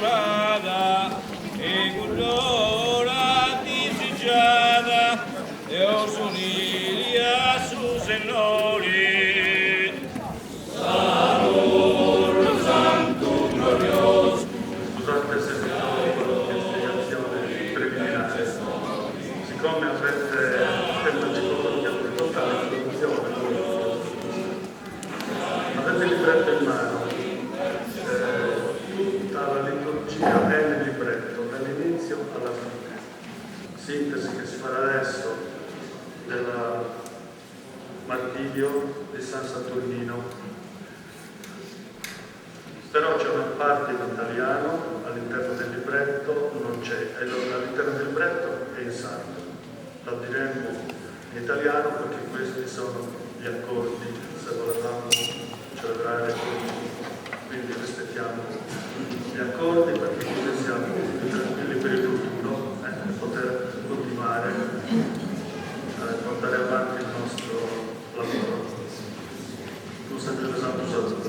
Immaculada in cudd'ora disigiada Deus uniri a su Sennori. Sadurru santu gloriosu. Scusate se vi do qualche spiegazione preliminare. Siccome avete appena tutta l'introduzione, avete il libretto in mano, tutta la liturgia è nel libretto, dall'inizio alla fine. Sintesi che si farà adesso del martirio di San Saturnino. Però c'è una parte in italiano, all'interno del libretto non c'è, all'interno del libretto è in sardo. La diremo in italiano perché questi sono gli accordi se volevamo celebrare così. Quindi rispettiamo gli accordi perché così siamo più tranquilli per il futuro eh, per poter continuare a portare avanti il nostro lavoro. Non sempre santo saluto.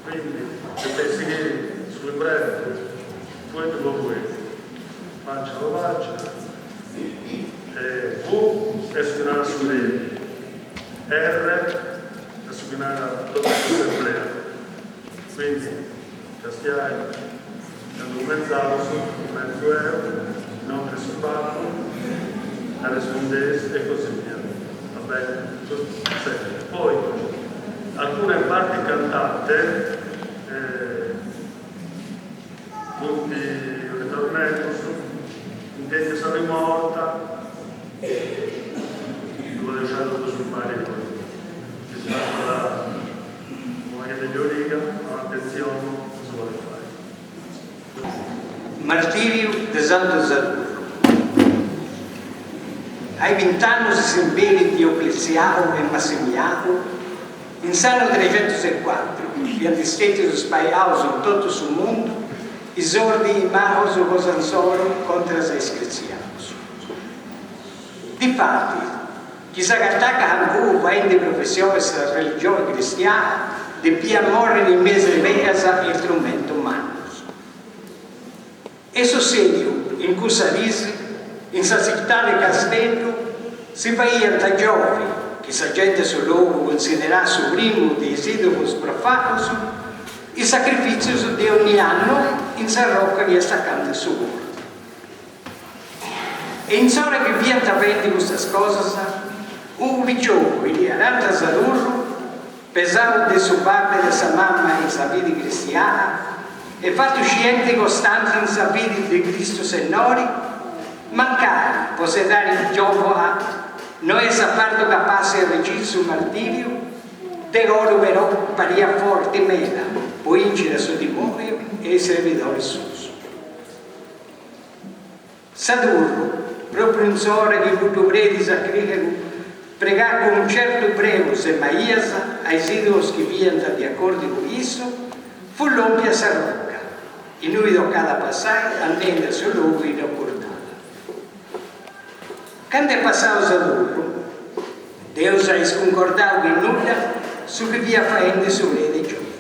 Quindi, se pensi che sul libretto, poi dove vuoi, mangia lo mangia, eh, V è su su R è su tutta l'assemblea. Quindi, castiai, quando mezzaus, mezzo euro, non che su babbo, rispondesse e così via. Va bene? Poi, alcune parti cantate, eh, tutti ritornello, intende sarà morta, devo lasciarlo così fare che si fa la moglie degli origa, ma attenzione, cosa vuole fare. Martiriu de Santu Sadurru. Ai vint'annus de s'imperiu Dioclezianu e Massimianu, in s'annu trecentusecuatru, fiant istètius spaiaus in totu su mundu is òrdinis maus cosa insoru contras a is cristianus. Difatis, chi s'agatàt calincunu faendi professioni de sa religioni cristiana depiat mòrriri in mesu de penas e trumentus mannus. Est sussèdiu in cussa dis, in sa tzitade 'e Casteddu si faiant a Giovi, chi sa gente 'e su logu cunsideràt su primu de is ìdolus profanus, is sacrifìtzius de onni annu in sa roca chi est acanta 'e su portu. E in s'ora chi fiant faendi custas cosas, unu piciocu chi ddi narant Sadurru, pesau de su babbu e de sa mamma in sa fidi cristiana e fatu scienti costanti in sa fidi de Cristu Sennori, mancari po s'edadi giovana no essat partu capassi 'e arriciri su martiriu, de coru però pariat forti meda po 'inciri a su dimoniu e is serbidoris suus. Sadurru, propriu in s'ora chi cuddu predi sacrilegu pregàt cun unu certu breus e maias a is idolos chi fiant de acordiu cun issu, fut lompiu a sa rocca, innui tocàt a passai andendi a su logu chi ddu portàt. Candu est passau Sadurru, Deus at iscuncordau che nudda su chi fiat faendi su predi Giovi.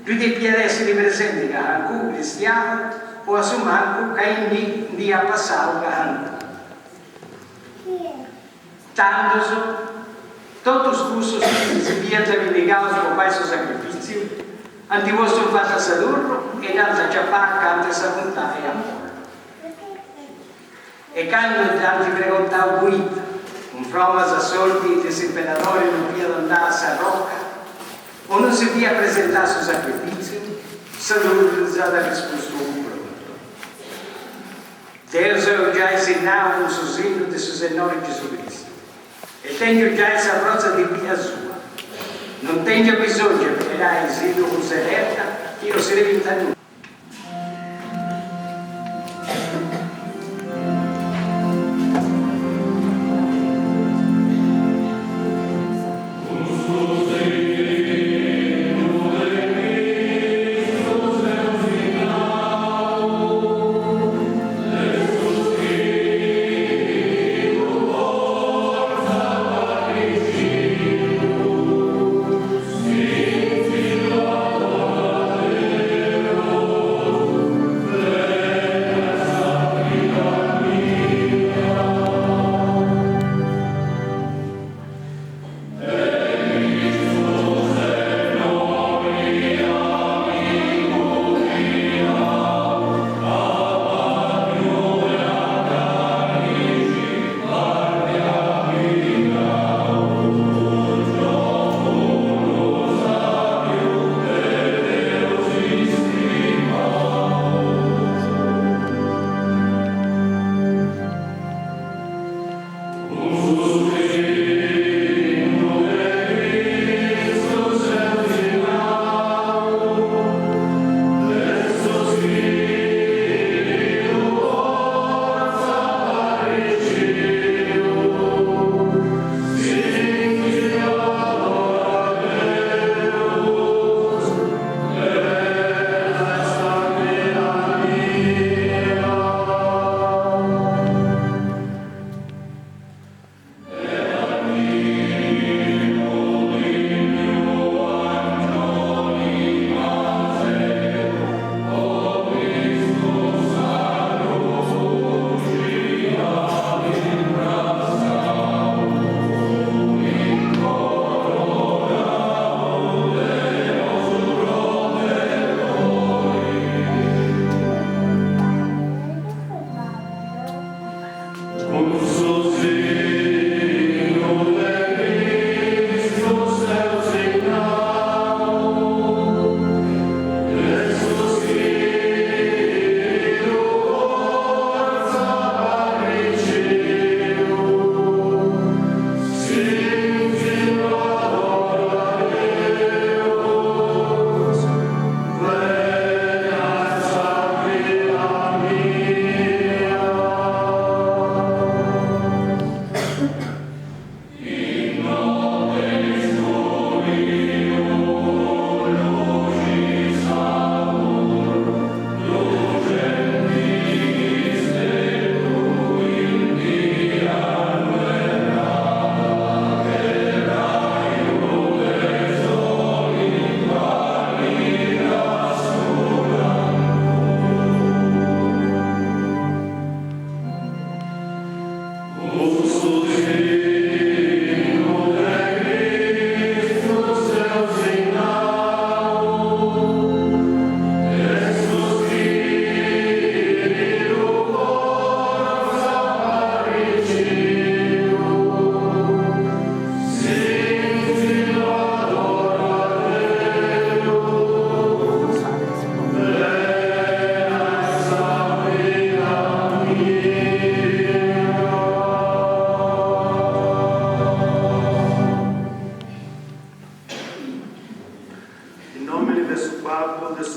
Ddui depiat èssiri presenti calincunu cristianu o a su mancu ca innì ndi iat passau calincunu. Tandus, totus cussus chi si fiant pinnigaus po fai su sacrifìtziu, ant postu in fatu a Sadurru e dd'ant aciapau acanta 'e sa funtana 'e Apollo. E candu dd'ant pregontau poita, cunfromas a s'ordini de s'imperadori non fiat andau a sa roca, o non si fiat presentau a su sacrifìtziu, Sadurru ddis at arrespustu cun prontu, Deu seu giai sinnau cun su sinnu de su Sennori Gesù Cristu, e tèngiu giai sa frotza divina sua. Non tèngiu abisòngiu 'e venerai is ìdolus 'e perda chi no srebint a nudda.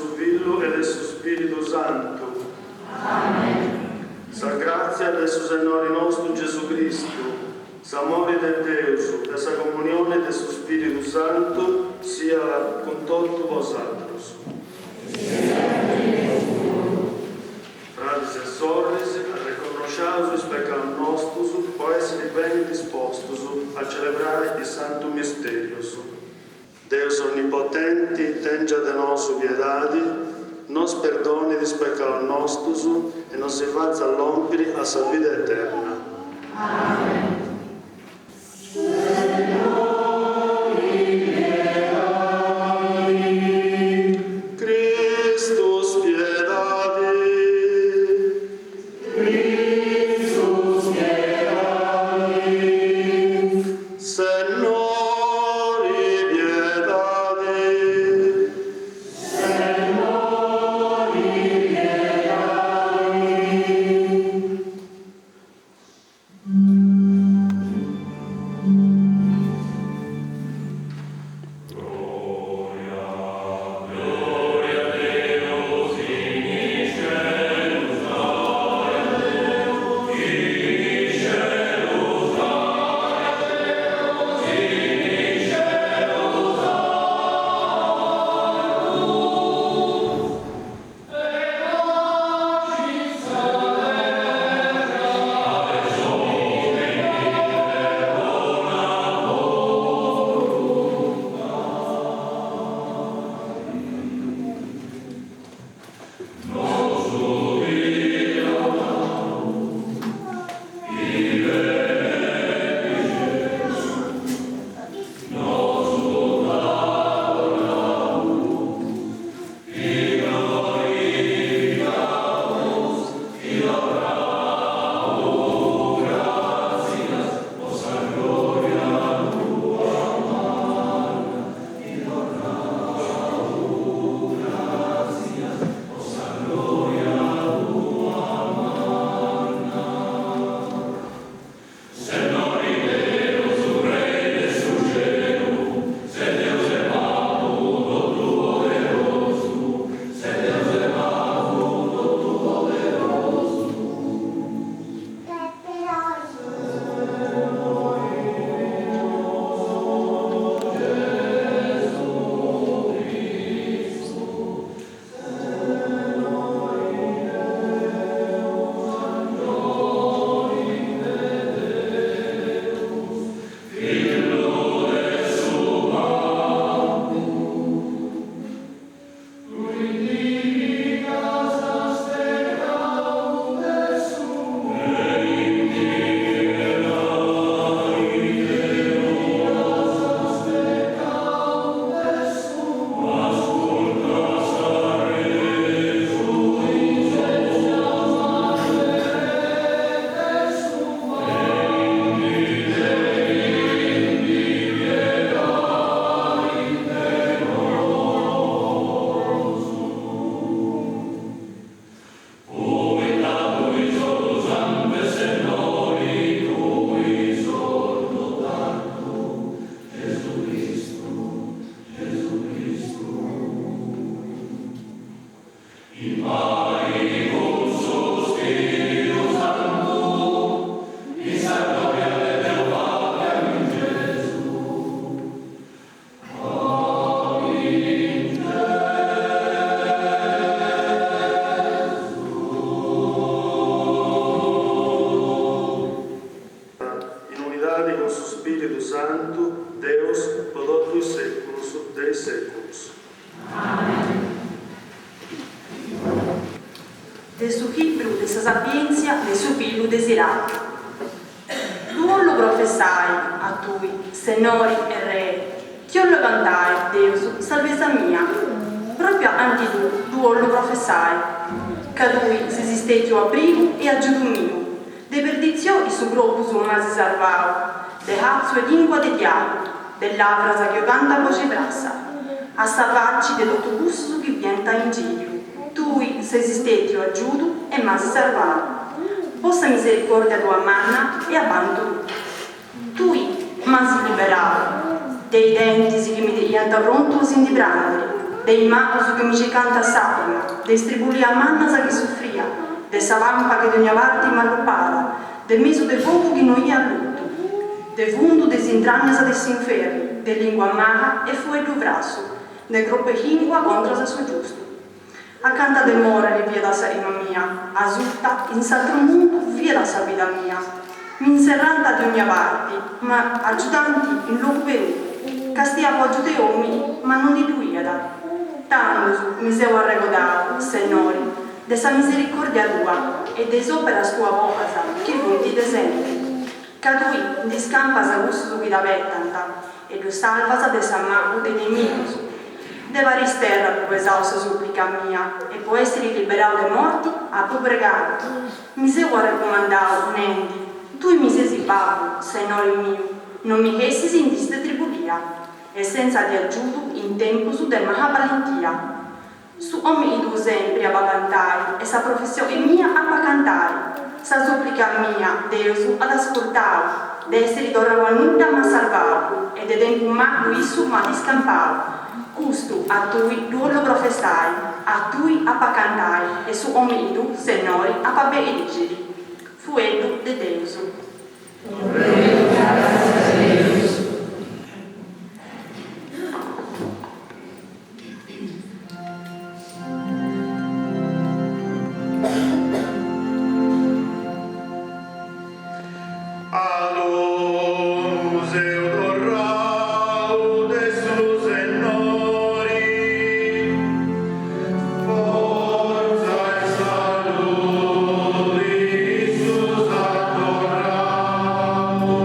su Fillu e de su Spiritu Santu. Amen. Sa gràtzia de su Sennori nostu Gesù Cristu, s'amori de Deus e sa comunioni de su Spiritu Santu siat cun totu bosatrus. Fradis e sorris, arreconnosciaus is pecaus nostus po èssiri beni dispostus a celebrai is Santus Mistèrius. Deus Onnipotenti, tèngiat de nosu piedadi, nos perdonit is pecaus nostus e nosi fatzat lòmpiri a sa vida eterna. Amen. Christus piedadi. Christus piedadi. Sennori piedadi. Sennori piedadi. In unidadi cun su Spiritu Santu, Deus, po totu is seculus de is seculus. Amen. De su Libru de sa Sapientzia de su fillu de Sirac. Ddu 'ollu professai a tui, Sennori e Rei, ti 'ollu cantai, Deus, salvesa mia. Pròpiu anti tui ddu 'ollu professai, ca tui ses istètiu abrigu e agiudu miu, De perditzioni su cropus m'asi sarvau, de atzu e lingua de diaulu, de lavras chi 'ogant boxi frassa. A sa faci de totu cussus chi fiant a ingìriu, tui ses istètiu agiudu e m'asi sarvau. Po sa misericòrdia tua manna e a bantu tuu. Tui m'asi liberau de is dentis chi mi iant prontu a si ndi pràndiri. De is maus chi mi circànt s'ànima, de is tribulias mannas chi sufria, de sa lampa chi dogna parti m'allupàt, de mesu de fogu chi no ia allutu, de fundu de is intrànnias de s'inferru, de lìngua mala e fueddu frassu, de cropu 'e lìngua contras a su giustu. Acanta de mòrriri fiat s'ànima mia, asuta, in s'atru mundu, fiat sa vida mia. Mi inserrànt de ogna parti, ma agiudànt in logu perunu. Castiavu agiudu 'e òmini, ma non ndi ddu iat. Tandus mi seu arregodau, Sennori, de sa misericòrdia tua e de is òperas tuas bonas, chi funt de sempri. Ca tui ndi scampas cussus chi t'abetant e ddus salvas de sa manu de nemigus. De paris terra apu pesau sa sùplica mia e po èssiri liberau de morti apu pregau. Mi seu arrecumandau, nendi, Tui mi sesi babbu, Sennori miu, non mi 'essis in dis de tribulia e sentza de agiudu in tempus de mala balentia. Su 'omini tuu sempri ap'a vantai e sa professioni mia ap'a cantai. Sa sùplica mia Deus at ascurtau, de èssiri torrau a nudda m'at sarvau e de tempus malu issu m'at iscampau. Custu a tui ddu 'ollu professai, a tui ap'a cantai e su 'omini tuu, Sennori, ap'a benedìxiri. Fueddu de Deus. Torreus gràtzias a Deus. A domu seu torrau de su Sennori, fortza e saludi issu s'at torrau.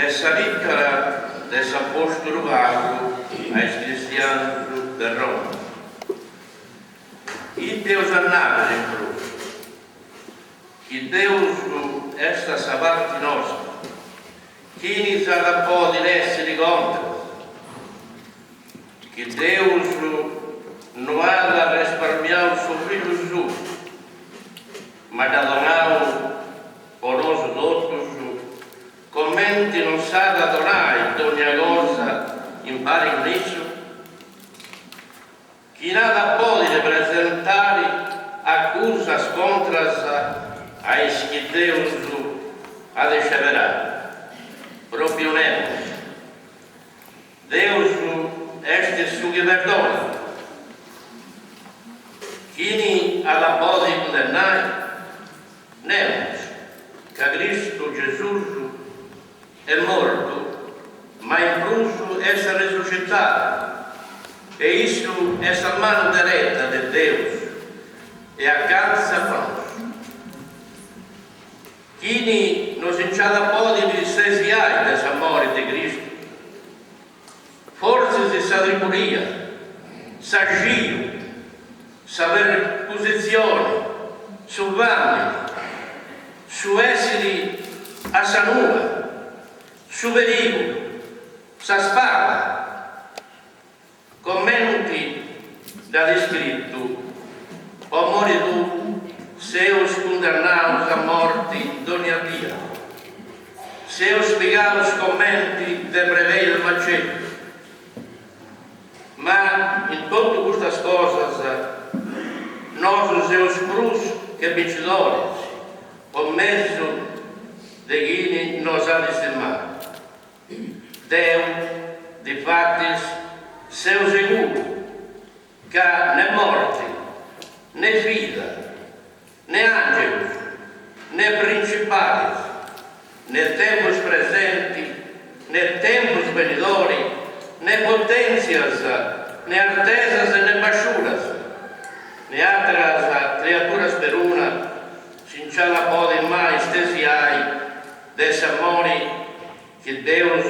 De sa lìtera de s'apòstulu Paulu a is cristianus de Roma. Ite eus a nàrrere in prus? Chi Deus est a sa parti nostra, chini s'at a pòdiri èssiri contras? Chi Deus no at arresparmiau su Fillu suu, ma dd'at donau po nosu totus, comenti non s'at a donai dogna cosa impari cun issu? Chini at a pòdiri presentari acusas contras a is chi Deus at sceberau? Pròpiu nemus. Deus est su chi perdonat. Chini at a podi cundennai? Nemus, ca Cristu Gesùs est mortu, ma in prus est resuscitadu, e issu est a manu dereta de Deus e acantzat po nosu. Chini nos nch'at a pòdiri stesiai de s'amori de Cristu? Fortzis sa tribulia, s'axiu, sa percusitzioni, su fàmini, su èssiri a sa nua, su perìgulu, sa spada? Comenti dd'at iscritu, Po mori tuu seus cundannaus a morti dònnia dia, seus pigaus comenti de brebei de macellu. Ma in totu custas cosas nosu seus prus che bincidoris po mesu de chini nos at istimau. Deu, difatis, seu seguru ca ne morti, ne vida, ne angelus, ne principalis, ne tempus presenti, ne tempus benidori, ne potentzias, ne artesas e ne basciuras, ne ateras criaturas peruna si nch'at a podi mai stesiai de s'amori chi Deus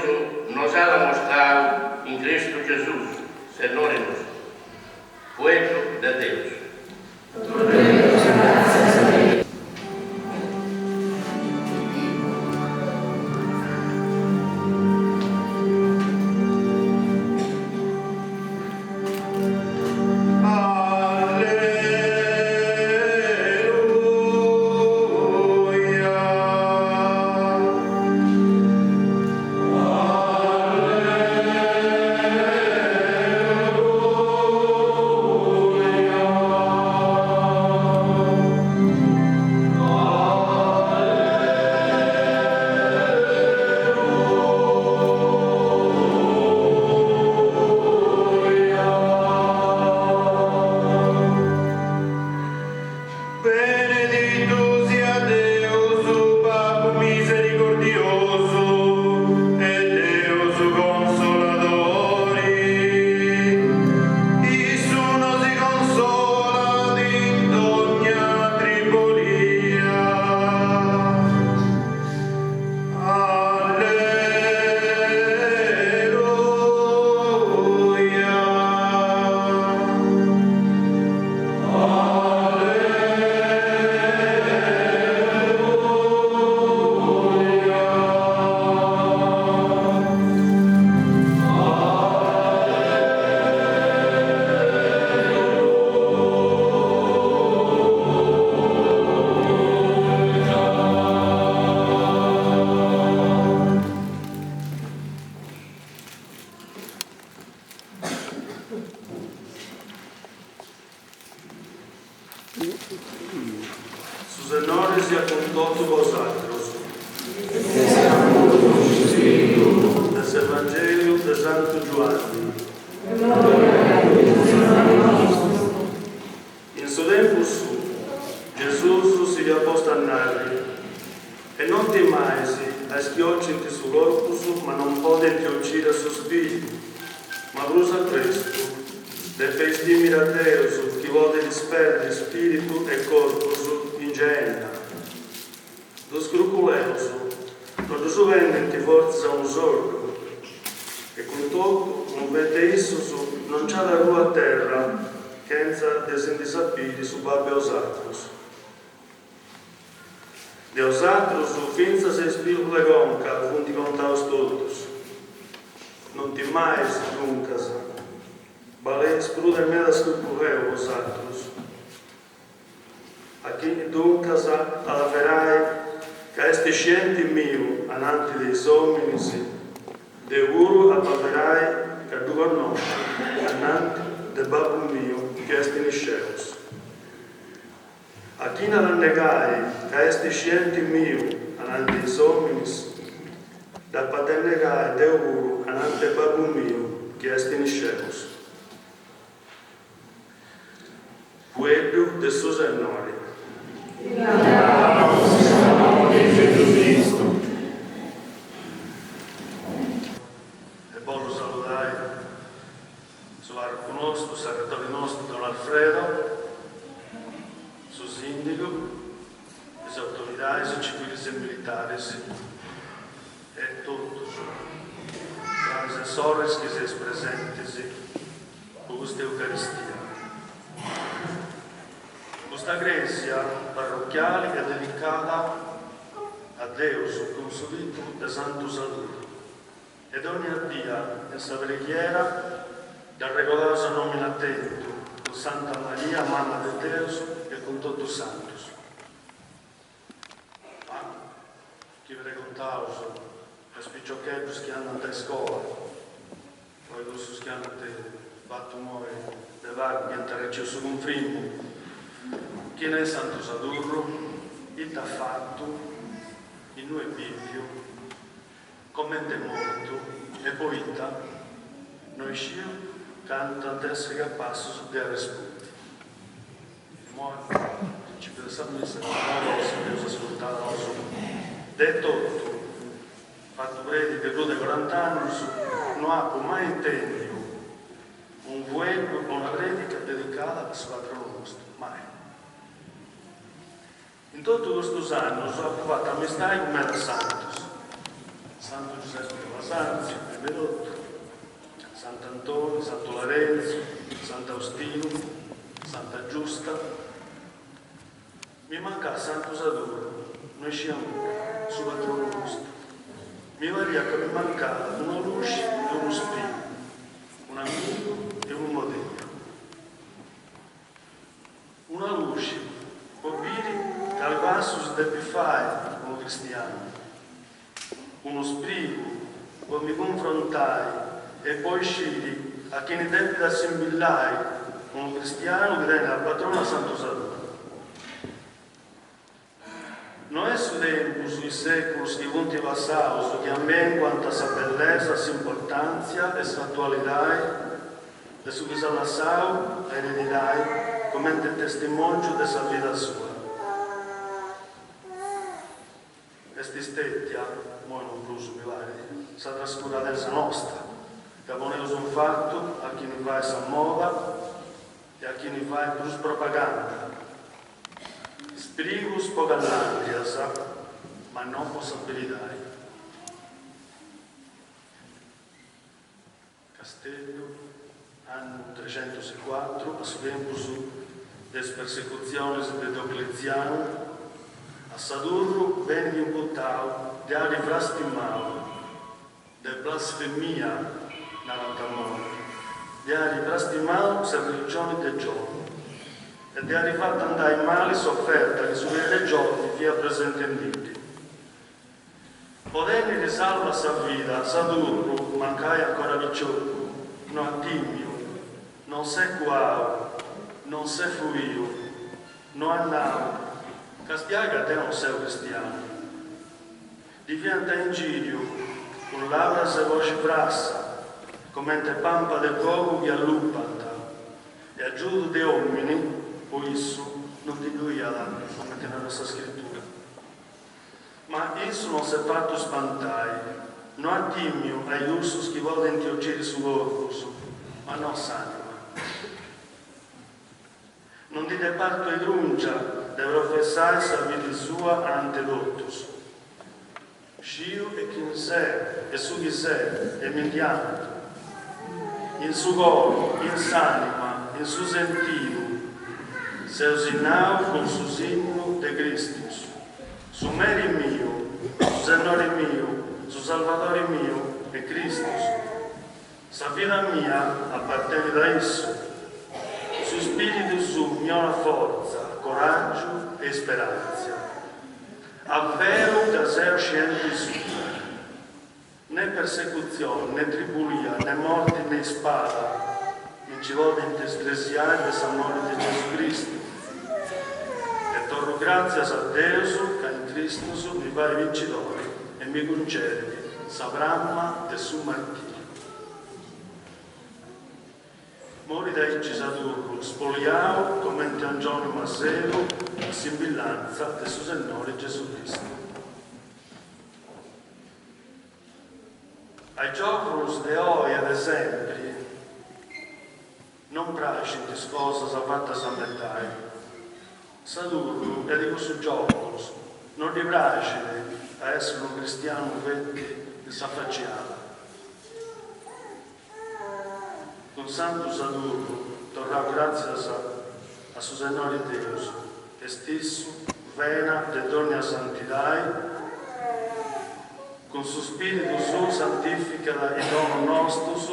nos at amostau in Cristu Gesùs, Sennori nostru. Fueddu de Deus. Torreus gràtzias a Deus. Beneditu siat Deus, Babbu misericordiosu e Deus consoladori. Issu nosi consolat in dogna tribulia. Alleluia. Su Sennori siat cun totu bosatrus. De s'Evangeliu de Santu Giuanni. In su tempus suu, Gesùs si fiat postu a narri, E non timais a is chi ocint su corpus ma non podint ociri a su spiritu, ma prus a prestu depeis timiri a Deus chi podit sperdi spiritu e corpus in Geenna. Dus cruculeus. No ddus bendint fortzis a unu soddu? E cun totu, unu fueddu de issus no nch'at a arrui a terra chentza de si ndi sapiri su Babbu 'e 'osatrus. De 'osatrus fintzas e is pilus de conca funt contaus totus. Non timais, duncas, baleis prus de medas cucurreus bosatrus. A chini duncas at a averai ca est scienti miu ananti de is òminis, deu puru apu a averai ca ddu connòsciu ananti de Babbu miu chi est in is celus. A chini at a negai ca est scienti miu ananti de is òminis, dd'apu a dennegai deu puru ananti de Babbu miu chi est in is celus. Fueddu de su Sennori. Ti laudamus, Sennori Gesù Cristu. E bollu saludai su parrocu nostu, s'arretori nostu Don Alfredo, su sindigu, is autoridadis civilis e militaris e totus fradis e sorris chi seis presentis po custa Eucaristia. Custa crèsia parrochiali est dedicada a Deus cun su tìtulu de Santu Sadurru e dònnia dia in sa preghiera dd'arregodaus a nòmina tentu cun Santa Maria Mama de Deus e cun totus is santus. Ma chi pregontaus a is piciocheddus chi andant a iscola o a cussus chi ant fatu imoi de pagu chi ant arreciu su cunfrimu, chini est Santu Sadurru, ita at fatu, innui est bìviu, comente est mortu e poita, no isciu cantu ant essi capassus de arrespundi. Imoi, principiu de sa missa, calincuna cosa dd'eus ascurtada nosu de totu, fatu predi de prus de corant'annus, no apu mai intendiu unu fueddu o una predica dedicada a su patronu nostu, mai. In totu custus annus apu fatu amistadi cun medas santus, Santu Giuseppe Calasanzi, prima 'e totu, Sant'Antoni, Santu Larentzu, Sant'Austinu, Santa Giusta. Mi mancàt Santu Sadurru, no iscia nudda, su patronu nostu. Mi pariat ca mi mancàt una luxi e unu sprigu, un'amigu e unu modellu. Una luxi po biri cali passus depit fai unu cristianu, unu sprigu po mi cunfrontai e po isciri a chini depit assimbillai unu cristianu chi tenit a patronu a Santu Sadurru. No est su tempus, is sèculus chi funt passaus chi ammenguant sa bellesa, s'importàntzia e s'atualidai de su chi s'at lassau a eredidai comente testimòngiu de sa vida sua. Est istètia, moi non prus mi parit, sa trascuradesa nosta, ca poneus in fatu a chini fait sa moda e a chini fait prus propaganda. Sprigus po callàndrias, ma no po sa beridai. Casteddu, annu trexentus e cuatru, a su tempus de is persecutzionis de Diocletzianu, a Sadurru benit imputau de ari frastimau, de blasfemia, narant immoi, de ari frastimau sa religioni de Giovi e de ari fatu andai mali s'oferta chi su predi de Giovi fiat presentendiddi. Po tenniri salva sa vida, Sadurru, mancai ancora piciocu, no at timiu, non s'est cuau, non s'est fuiu, no at nau, Castiai ca deu non seu cristianu. Ddi fiant a ingìriu, cun lavras e boxi frassa, comente pampa de fogu chi allupant, e agiudu de òmini, po issu, non ndi ddu iat, comente narat sa Scritura. Ma issu non s'est fatu spantai, no at tìmiu a cussus chi podint ociri su corpus, ma no s'ànima. Non ddi dd'est partu 'egrùngia de professai sa fidi sua anante totus. Sciu e chini seu e su chi seu e mi ndi 'antu. In su coru, in s'anima, in su sentidu, seu sinnau cun su sinnu de Cristus, su meri miu, su Sennori miu, su Salvadori miu est Cristus. Sa vida mia apartenit a issu. Su Spiritu suu mi 'onat fortza, coràgiu e isperàntzia. A veru ca seu scienti suu. Né persecutzioni, né tribulia, né morti, né ispada mi nci podint stresiai de s'amori de Gesù Cristu. E torru gràtzias a Deus ca in Cristus mi fait bincidori e mi cuncedit sa pramma de su martìriu. Morit aici Sadurru, spoliau comenti angioni masedu a simbillantza de su Sennori Gesù Cristu. A is giòvunus de oi e de sempri non praxint is cosas fatas a metai. Sadurru est de cussus giòvunus, non ddi praxit a essi unu cristianu feti in s'afaciada. Cun Santu Sadurru torraus gràtzias a su Sennori Deus, est issu vena de dònnia santidai, cun su Spìritu suu santìficat is donus nostus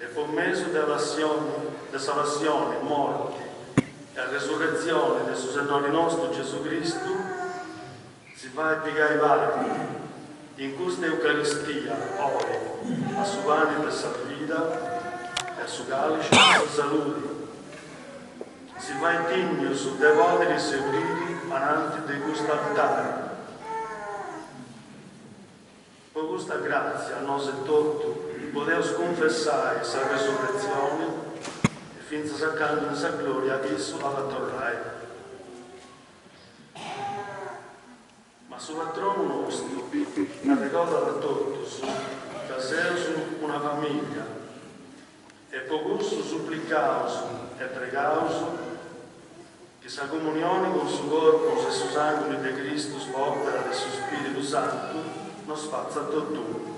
e po mesu de de sa passioni, morti e arresurretzioni de su Sennori nostu Gesù Cristu, Si fait pigai parti in custa Eucaristia, oi, a su pani de sa vida e a su càlixi de sa saludi. Si fait dignus de pòdiri serbiri ananti de custu altari. Po custa gràtzia nosu etotu podeus cunfessai sa resurretzioni e fintzas a candu in sa glòria issu at a torrai. Ma su patronu nostu arregodat a totus ca seus una famìllia e po cussu suplicaus e pregaus chi sa comunioni cun su Corpus e su Sànguni de Cristus po òpera de su Spìridu Santu nos fatzat tot'unu.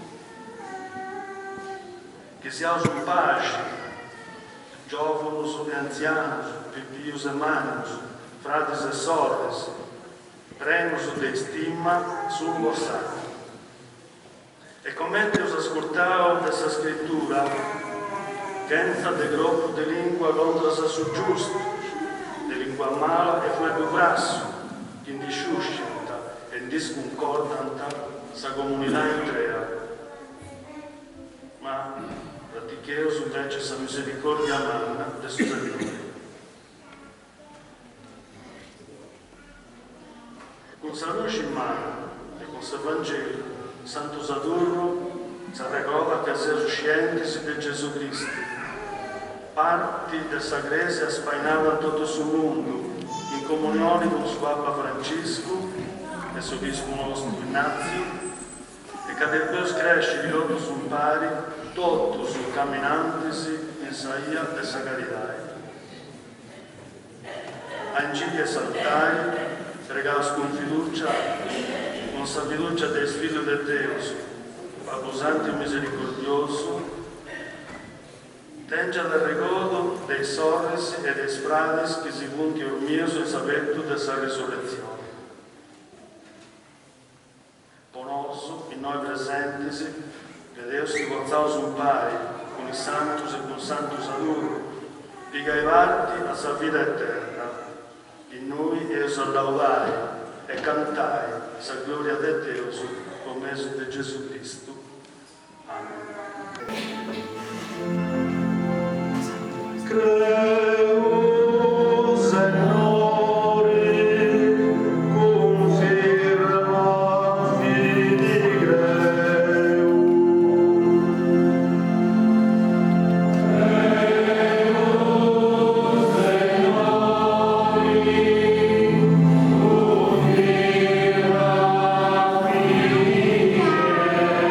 Chi siaus in paxi, giòvunus e antzianus, pipius e mannus, fradis e sorris, prenus de istima s'unu po s'atru. E comente eus ascurtau de sa Scritura, chentza de cropu de lìngua contras a su giustu, de lìngua mala e fueddu frassu, chi ndi sciusciant e ndi scuncordant sa comunidadi intrea. Ma praticheus invece sa misericordia manna de su Sennori. Cun sa cruxi in manu e cun s'Evangeliu, Santu Sadurru s'arregodat ca seus scientis de Gesù Cristu, parti de sa Crèsia spainada in totu su mundu, in comunioni cun su Papa Franciscu e s'Obispu nostu Innàtziu, E ca depeus crèsciri totus umpari, totus caminantis in sa 'ia de sa caridai. A ingìriu 'e s'altari pregaus cun fidùcia, cun sa fidùcia de is fillus de Deus, Babbu Santu e Misericordiosu, tèngiat arregodu de is sorris e de is fradis chi si funt ormius in s'abetu de sa risurretzioni. Po nosu, innoi presentis, pedeus chi potzaus umpari cun is santus e cun Santu Sadurru, pigai parti a sa vida eterna, innui eus a laudai e cantai sa gloria de Deus po mesu de Gesù Cristu. Amen. Creu, Sennori, cunfirma fidi creu. Creu, Sennori, cunfirma fidi creu.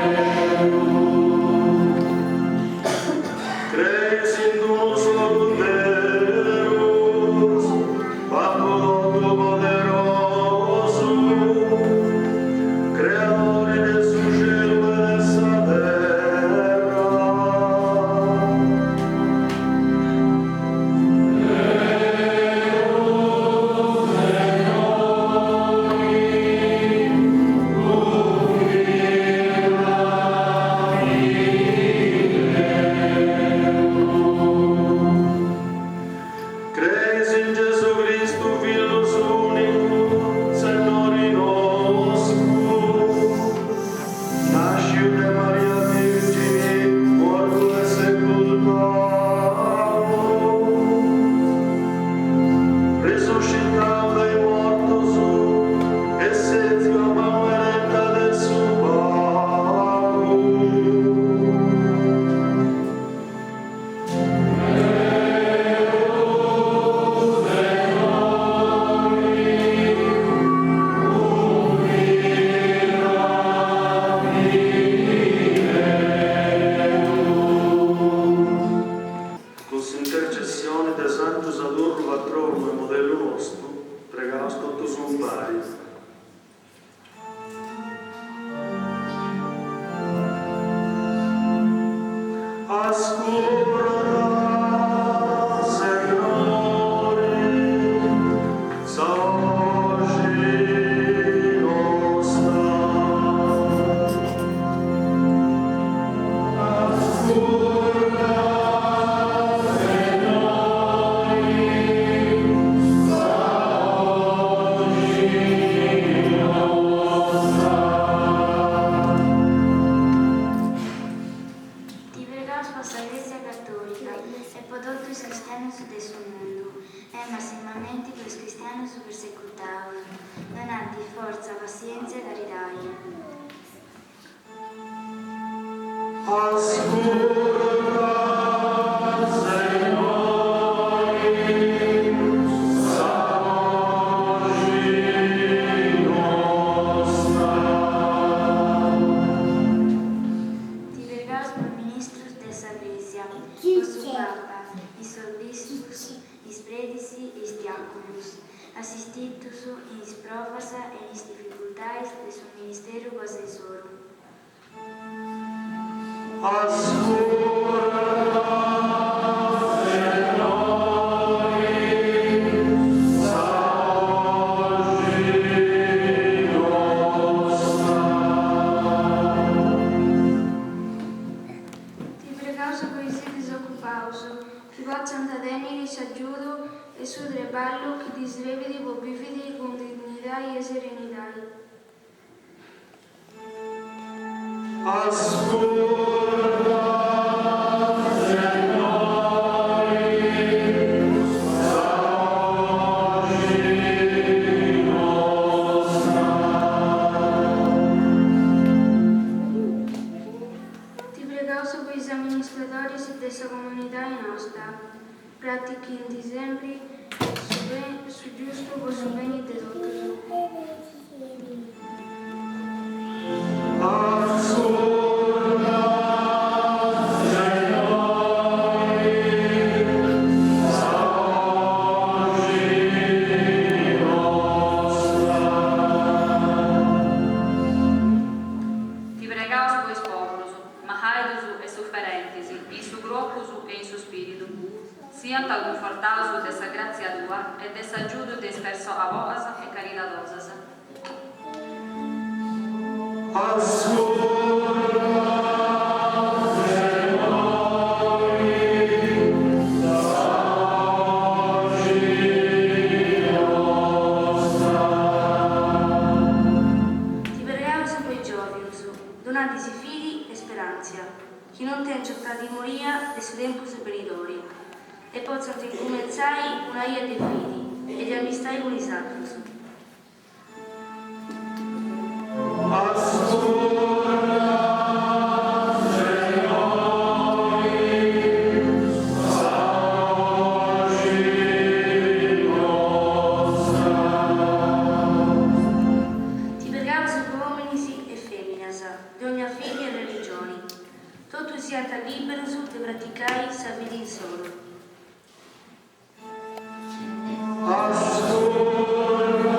resuscitau de is mortus e sètziu a manu 'ereta de su Babbu. Cun s'intercessioni de Santu Sadurru patronu e modellu nostu, pregaus totus umpari. Ascurta, Sennori, sa 'oxi nosta. Ascurta, Sennori, sa 'oxi nosta. Ti pregaus po sa Crèsia Catòlica e po totu is cristianus de su mundu, e massimamenti po is cristianus persecutaus, donandi fortza, passièntzia e caridadi. Ascurta, Sennori, sa 'oxi nosta. Ti pregaus po is ministrus de sa Crèsia, po su Papa, is obispus, is predis e is diàconus, assistiddus in is provas e in is dificultais de su ministeru cosa insoru. Ascurta, Sennori, sa 'oxi nosta. Ti pregaus po is disocupaus, chi potzant tènniri s'agiudu e su treballu chi ddis srebit po bìviri cun dignidadi e serenidadi. Ascurta, Sennori, sa 'oxi nosta. Ti pregaus po is amministradoris de sa comunidadi nosta, pratichint sempri su giustu po su beni de totus. Ascurta, Sennori, sa 'oxi nosta. Ti pregaus po is poburus, mahaidus e suferentis, in su cropus e in su spiridu. Siant cunfortaus de sa gratzia tua e de s'agiudu de is personas boas e caridadosas. Ascurta, Sennori, sa 'oxi nosta. Ti pregaus po is giòvanus, donandis fidi e speràntzia, chi non tèngiant timoria de su tempus benidori e potzant incumentzai una 'ia de fidi e de amistai cun is atrus. Ascurta, Sennori, sa 'oxi nosta. Ti pregaus po òminis e fèminas, de ogna fidi e religioni, totus siant lìberus de praticai sa fidi insoru. Ascurta.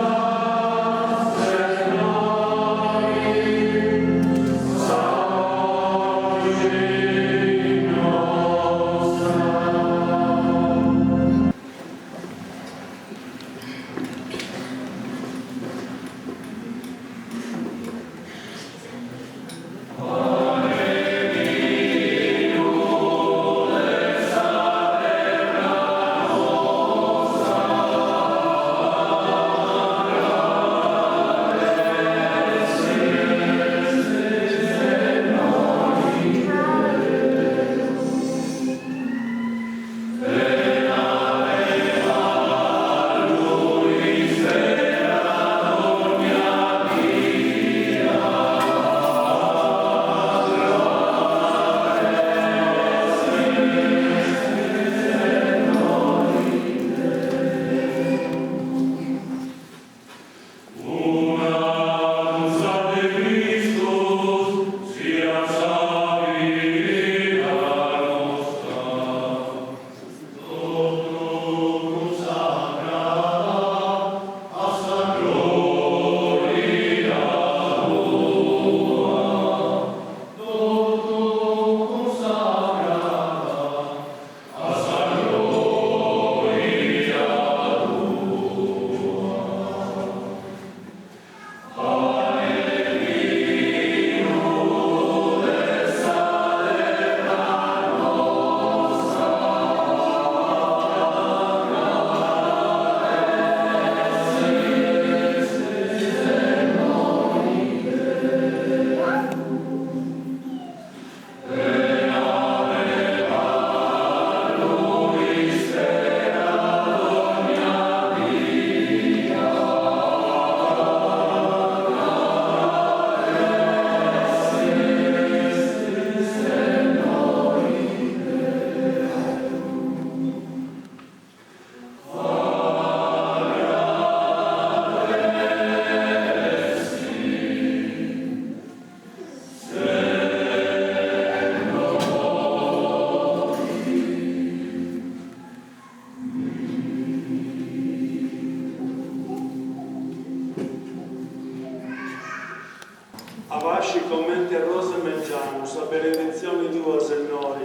Arrosci comenti arrosa 'e mengianu sa beneditzioni tua, Sennori,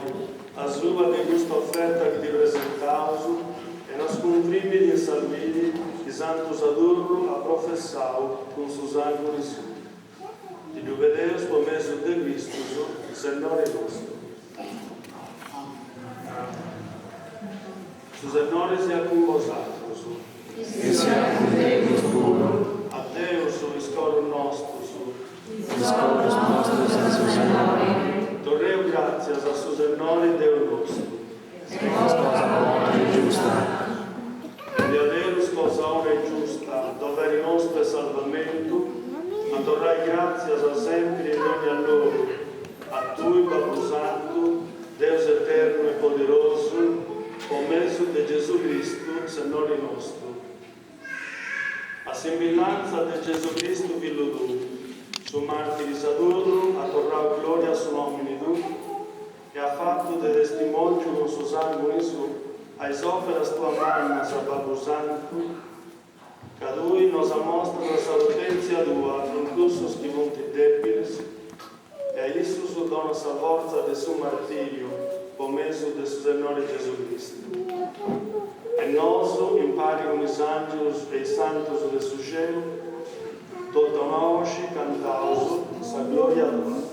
asuba de custa oferta chi ti presentaus, e nos cunfrimit in sa fidi chi Santu Sadurru at professau cun su sànguni suu. Ti ddu pedeus po mesu de Cristus, Sennori nostu. Su Sennori siat cun bosatrus. E siat cun tegus puru. A Deus is corus nostus. Is corus nostus a su Sennori. Torreus gràtzias a su Sennori Deus nostu. Est cosa bona e giusta. Est diaderus cosa 'ona e giusta, doveri nostu e salvamentu, a torrai gràtzias sèmpiri e in dònnia logu, a tui, Babbu Santu, Deus eternu e poderosu, po mesu de Gesù Cristu, Sennori nostu. A simbillantza de Gesù Cristu Fillu tuu, su màrtiri Sadurru at torrau glòria a su nòmini tuu e at fatu de testimòngiu cun su sànguni suu a is òperas tuas mannas, Babbu Santu, ca tui nos amostras sa potèntzia tua cun cussus chi funt dèbilis e a issus donas sa fortza de su martìriu po mesu de su Sennori Gesù Cristu. E nosu, impari cun is àngelus e is santus de su celu, totu a una 'oxi cantaus sa glòria tua.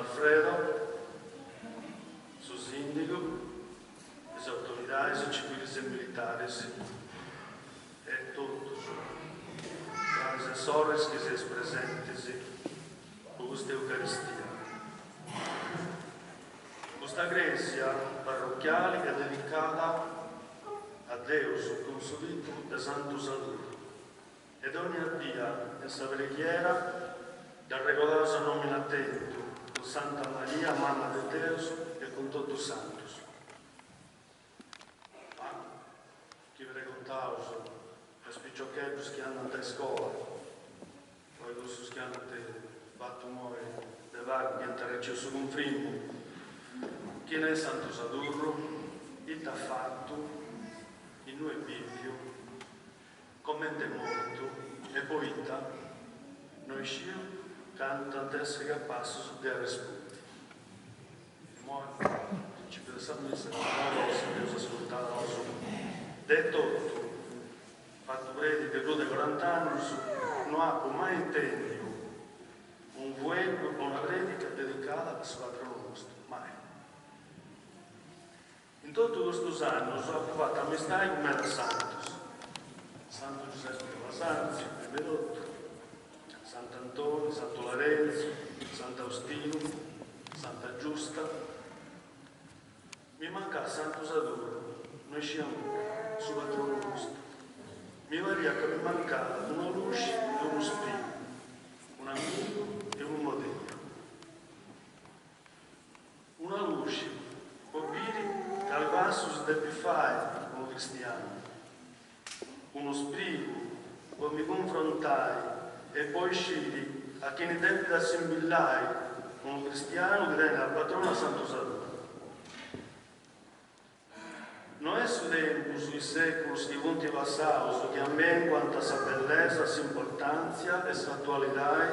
Alfredo, su sìndigu, is autoridadis civilis e militaris e totus fradis e sorris chi seis presentis po custa Eucaristia. Custa crèsia parrochiali est dedicada a Deus cun su tìtulu de Santu Sadurru e dònnia dia in sa preghiera dd'arregodaus a nòmini atentu cun Santa Maria Mama de Deus e cun totus is santus. Ma chi pregontaus a is piciocheddus chi andant a iscola o a cussus chi ant fatu imoi de pagu chi ant arreciu su cunfrimu, chini est Santu Sadurru, ita at fatu, innui est bìviu, Comente est mortu e poita, no isciu cantu ant essi capassus de arrespundi. Imoi, principiu de sa missa, una cosa dd'eus ascurtada nosu de totu, fatu predi de prus de corant'annus, no apu mai intendiu unu fueddu o una predica dedicada a su patronu nostu, mai. In totu custus annus apu fatu amistadi cun medas santus, Santu Giuseppe Calasanzi, prima 'e totu, Sant'Antoni, Santu Larentzu, Sant'Austinu, Santa Giusta. Mi mancàt Santu Sadurru, no iscia nudda, su patronu nostu. Mi pariat ca mi mancàt una luxi e unu sprigu, un'amigu e unu modellu. Una luxi po biri cali passus depit fai unu cristianu, unu sprigu po mi cunfrontai e po isciri a chini depit assimbillai unu cristianu chi tenit a patronu a Santu Sadurru. No est su tempus, is sèculus chi funt passaus chi ammenguant sa bellesa, s'importàntzia e s'atualidai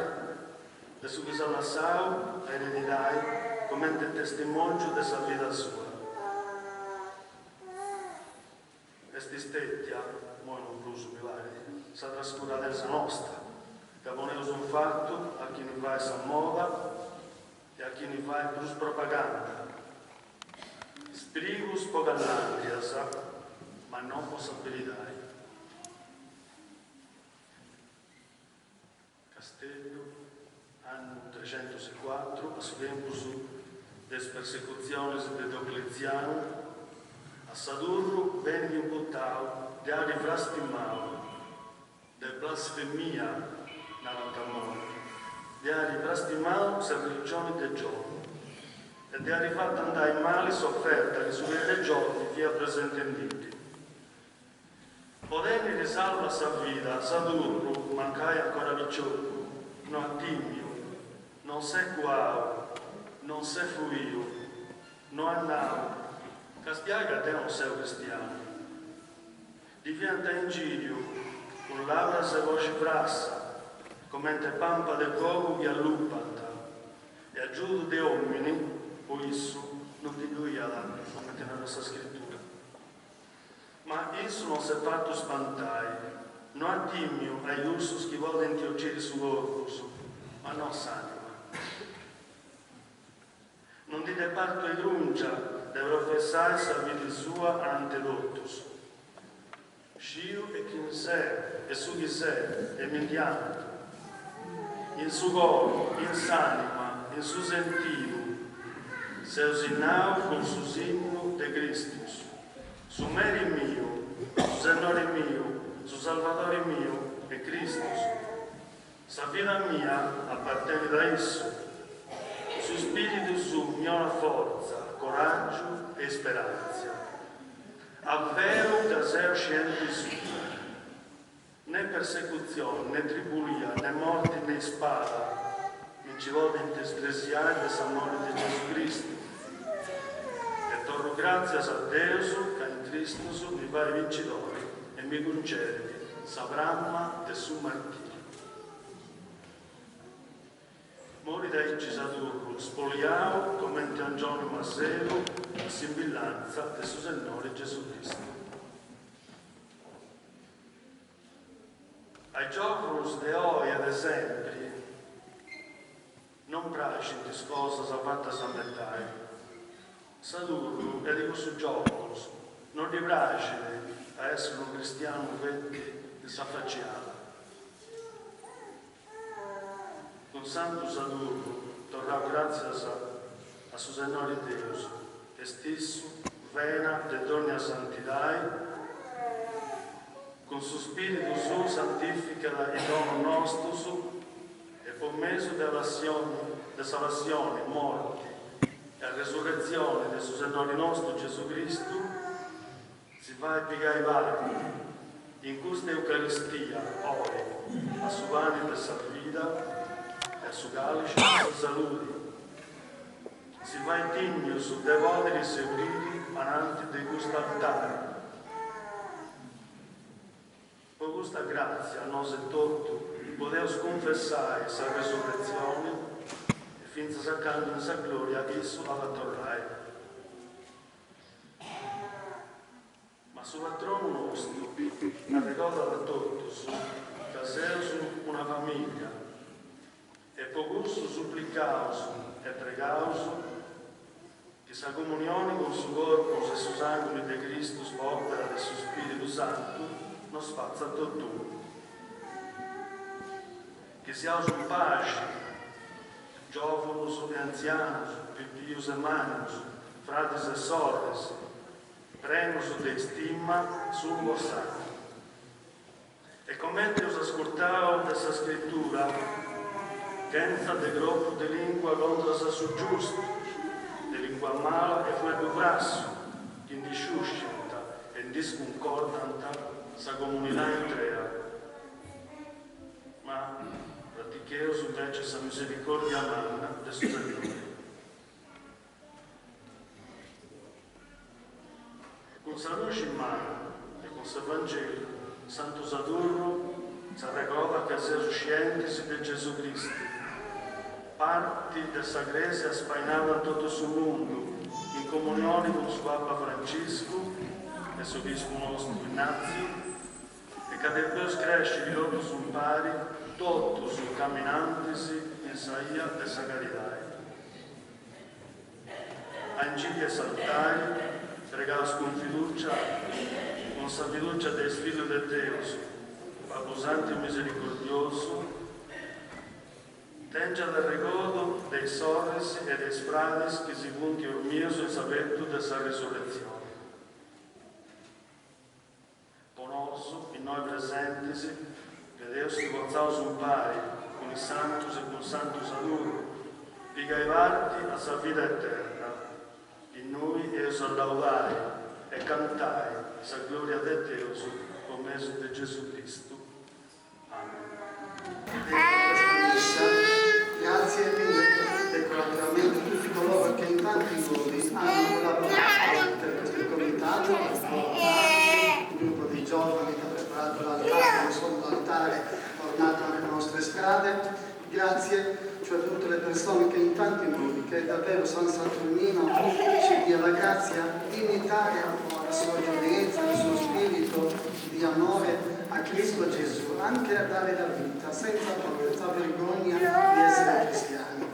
de su chi s'at lassau a eredidai comente testimòngiu de sa vida sua. Est istètia, imoi non prus mi parit, sa trascuradesa nosta, ca poneus in fatu a chini fait sa moda e a chini fait prus propaganda. Sprigus po callàndias, ma non po sa beridai. Casteddu, annu trexentus e cuatru, a su tempus de is persecutzionis de Diocletzianu, a Sadurru benit imputau de ari frastimau, de blasfemia, narant imoi, de ari frastimau sa religioni de Giovi e de ari fatu andai mali s'oferta chi su predi de Giovi fiat presentendiddi. Po tènniri salva sa vida, Sadurru, mancai ancora piciocu, no at tìmiu, non s'est cuau, non s'est fuiu, no at nau, Castiai ca deu non seu cristianu. Ddi fiant a ingìriu, cun lavras e boxi frassa, comente pampa de fogu chi allupant, e agiudu de òmini, po issu, no ndi ddu iat, comente narat sa Scritura. Ma issu non s'est fatu spantai, no at tìmiu a cussus chi podint ociri su corpus, ma no s'ànima. Non ddi est partu 'egrùngia de professai sa fidi sua anante totus. Sciu e chini seu e su chi seu e mi ndi antu. In su coru, in s'ànima, in su sentidu, seu sinnau cun su sinnu de Cristus, su meri miu, su Sennori miu, su Salvadori miu est Cristus. Sa vida mia apartenit a issu. Su spìritu suu mi 'onat fortza, coràgiu e isperàntzia. Averu ca seu scienti suu. Né persecutzioni, né tribulia, né morti, né ispada mi nci podint stresiai de s'amori de Gesù Cristu. E torru gràtzias a Deus ca in Cristus mi fait bincidori e mi cuncedit sa pramma de su martìriu. Morit aici Sadurru, spoliau comente angioni masedu a simbillantza de su Sennori Gesù Cristu. A is giòvunus de oi e de sempri non praxit. praxint is cosas fatas a metadi. Sadurru est de cussus giòvunus, no ddi praxit a essi unu cristianu feti in s'afaciada. Cun Santu Sadurru torraus gràtzias a su Sennori Deus, est issu vena de dònnia santidai, cun su Spìritu suu santìficat is donus nostus e po mesu de de sa passioni, morti e arresurretzioni de su Sennori nostu Gesù Cristu, Si fait pigai parti in custa Eucaristia, oi, a su pani de sa vida e a su càlixi de sa saludi. Si fait dignus de pòdiri seuriri ananti de custu altari. Po custa gràtzia nos etotu podeus cunfessai sa resurretzioni e fintzas a candu in sa glòria issu at a torrai. Ma su patronu nostu arregodat a totus ca seus una famìllia e po cussu suplicaus e pregaus chi sa comunioni cun su corpus e su sànguni de Cristus po òpera de su Spìridu Santu nos fatzat totu. Chi siaus in paxi, giòvunus e antzianus, pipius e mannus, fradis e sorris, prenus de istima s'unu po s'atru. E comente eus ascurtau de sa Scritura, chentza de cropu de lìngua contras a su giustu, de lìngua mala e fueddu frassu, chi ndi sciusciant e ndi scuncordant sa comunidadi intrea. Ma praticheus invece sa misericordia manna de su Sennori. Cun sa luxi in manu e cun s'Evangeliu, Santu Sadurru s'arregodat ca seus scientis de Gesù Cristu, parti de sa Crèsia spainada in totu su mundu, in comunioni cun su Papa Franciscu e s'Obispu nostu Innàtziu, E ca depeus crèsciri totus umpari, totus caminantis in sa 'ia de sa caridai. A ingìriu 'e s'altari pregaus cun fidùcia, cun sa fidùcia de is fillus de Deus, Babbu Santu e Misericordiosu, tèngiat arregodu de is sorris e de is fradis chi si funt ormius in s'abetu de sa risurretzioni. Po nosu, innoi presentis, pedeus chi potzaus umpari cun is santus e cun Santu Sadurru, pigai parti a sa vida eterna, innui eus a laudai e cantai sa gloria de Deus po mesu de Gesù Cristu. Amen. Questa messa, grazie mille, ecco naturalmente tutti coloro che in tanti modi hanno collaborato per questo comitato, il gruppo dei giovani che ha preparato l'altare, non solo l'altare, ornato anche le nostre strade, grazie cioè a tutte le persone che in tanti modi, che davvero San Saturnino ci dia la grazia di imitare un po' la sua giovinezza, il suo spirito di amore a Cristo Gesù, anche a dare la vita senza paura, senza vergogna di essere cristiani.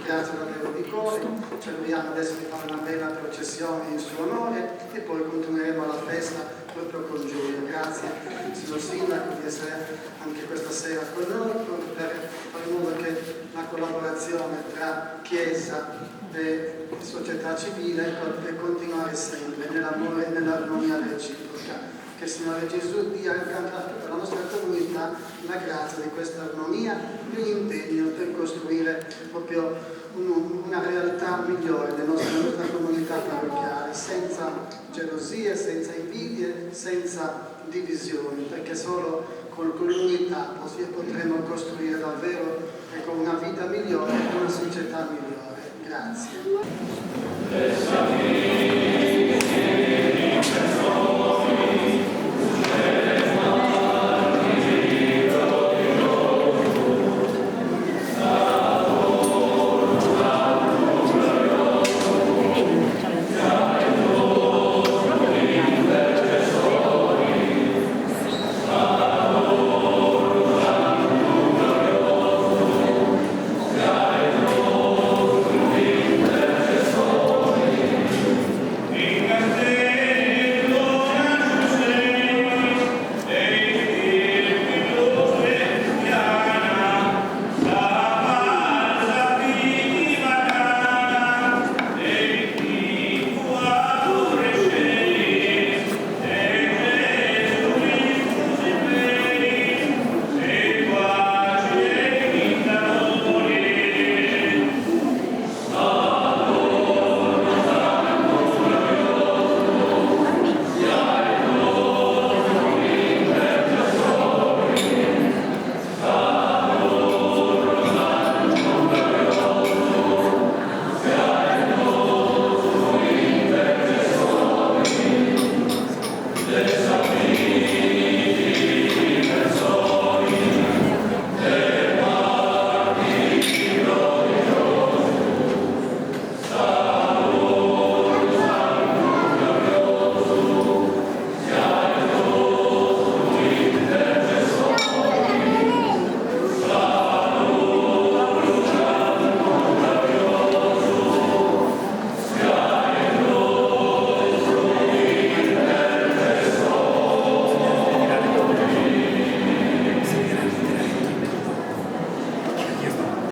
Grazie davvero di cuore, ci auguriamo adesso di fare una bella processione in suo onore e poi continueremo la festa proprio con gioia. Grazie signor Sindaco di essere anche questa sera con noi per fare in modo che la collaborazione tra Chiesa e società civile per continuare sempre nell'amore e nell'armonia reciproca. Che il Signore Gesù dia anche a tutta la nostra comunità la grazia di questa armonia e un impegno per costruire proprio una realtà migliore nella nostra, nostra comunità parrocchiale, senza gelosie, senza invidie, senza divisioni, perché solo con, con l'unità potremo costruire davvero ecco, una vita migliore e una società migliore. Grazie.